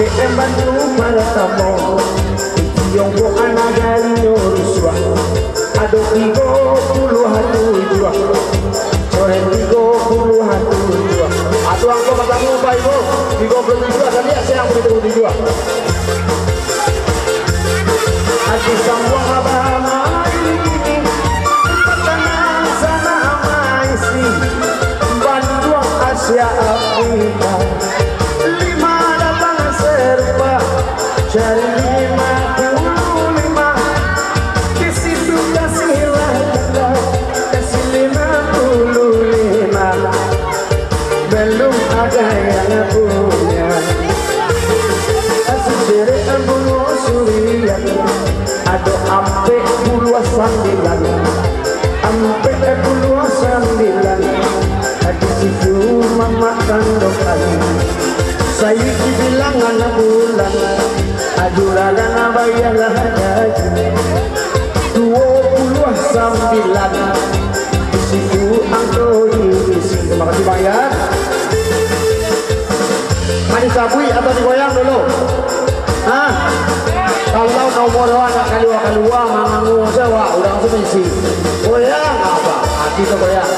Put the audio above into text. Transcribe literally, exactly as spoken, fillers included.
Dek batu partamo, Tiongkok nagarinyo rusuah. Ado tigo puluah tujuah, coret tigo puluah tujuah. Ado angko partamo, Bapak Ibu, tigo puluah tujuah, tadi siang tigo puluah tujuah. Ati sambuang abah main, patanang sanak maisi, bantuang Asia Afrika. Lima datang sarupa, cari lima puluah lima. Di situ kasihlah tanda, kasih lima puluah lima. Belum ada yang punya. Kasih cerek bunuh surian, ado ampek puluah sambilan. Ampek puluah sambilan, di situ mamak tandokan. Saiki bilangan bulan, juragan bayarlah gaji. Duo puluah sambilan, di situ angko diisi. Terima kasih banyak. Mandi sabuik atau digoyang dulu? Hah? Kalau nomor awak nak kalua-kalua, mangangu sajo awak, urang tu misi. Goyang apa? Hati tu goyang.